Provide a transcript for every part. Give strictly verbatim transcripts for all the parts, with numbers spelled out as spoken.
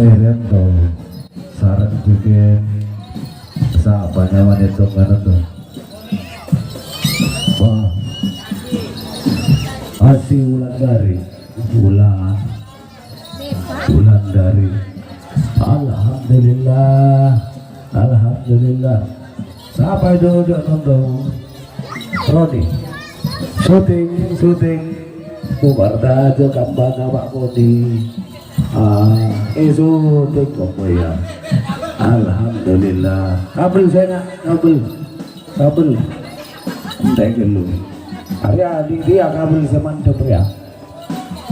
Eren to, sareng jhughân sapa nyamana to ngana to? Wah. Asih Wulandari. Wulan. Wulandari. Alhamdulillah. Alhamdulillah. Sapa è duduk nonton? Rodi. Syuting, syuting. Bubar aja kampana Pak Rodi. Ah, eh, syuting kok ya. Alhamdulillah. Kabel saya nak, kabel. Kabel. Entek dulu. Arya, di dia kabel semantep ya.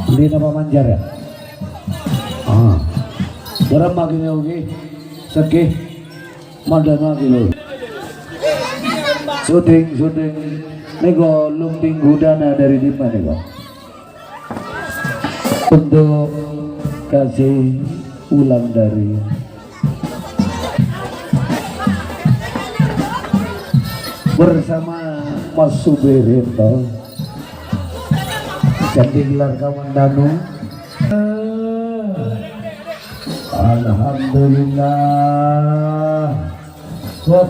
Beli apa manjar ya? Ah. Berapa gini oke? Segi. Madana gini. Syuting, syuting. Niko lumping gudana dari di mana kok? Untuk kasih Wulandari bersama Mas Subirinto. Jadi gelar kawan Danu. Alhamdulillah. Kok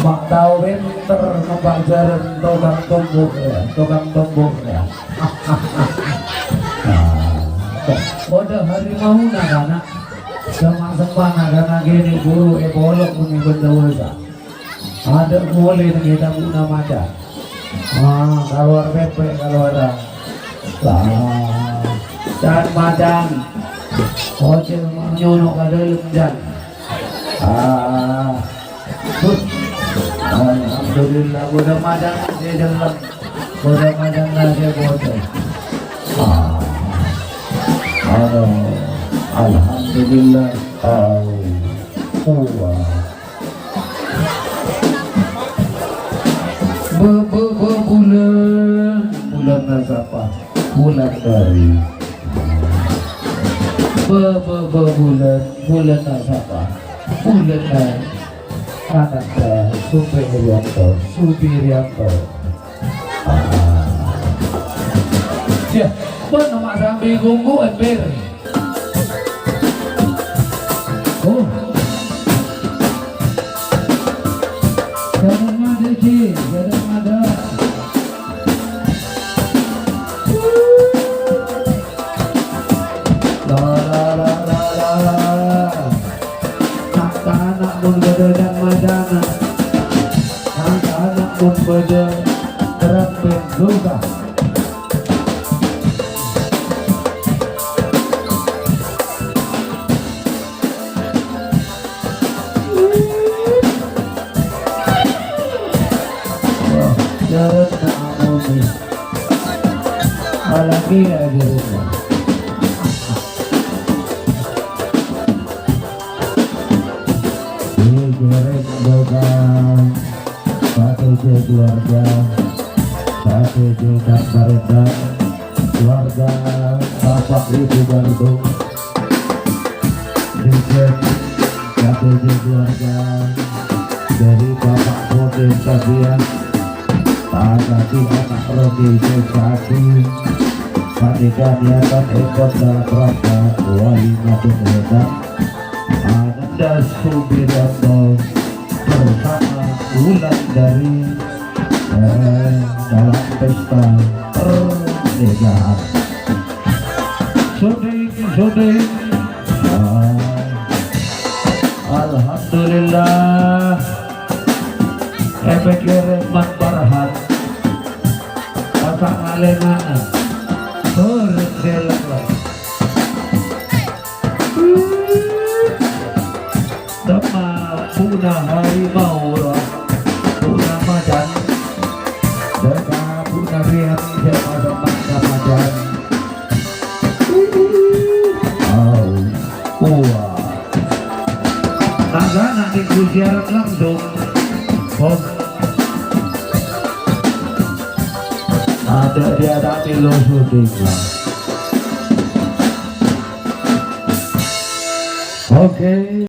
mak tao pinter ngembang jaran tukang tumbuk ya, tukang tumbuk ya. Nah, kok padha harimau na kana. Sama sempana kana gini guru epolok muni benda wasa. Ada boleh dengan kita guna maca. Ah, keluar pepe, keluar. Lah, can macan. Ocil nyono ka dalem, can. Ah. Huh. Alhamdulillah, udah macan di dalam. Udah macan nasi bocor. Ah. Aduh. Alhamdulillah. Au. Wah. Be-, be-, be-, bulan, bulan nasapa? Wulandari. Be-, be-, be-, bulan, bulan nasapa? Wulandari. Ananda Subirianto, Subirianto. Ah. Ya, pun nama sambil gunggu, Empir. Oh. Jangan ada, Ji. Jangan ada. La, la, la, la, la. Nak-kana' mon bâdâ dang-madâna. Nak-kana' mon bâdâ rabbin dusa. Wah, jaran na amoni. Alami aja rumah. Dikirim doa. Satu keluarga, satu dan keluarga, keluarga Bapak Ibu Garbung, Desa, satu keluarga dari Bapak Bote Sabian, tadi anak Robi Sesadi, pernikahan niatan ekor dalam rangka wali madu muda. Ananda Subiranto bersama Wulandari, eh, dalam pesta pernikahan. Syuting, syuting. Ah, alhamdulillah. Epekere Man Farhan. Pasang alena. Turun delok. Sama puna harimau, puna macan. Deka puna rian, deka semangka macan. Au. Wah. Tangga nak minggu siaran langsung. Bos. Ada dia tak melu syuting lah. Oke.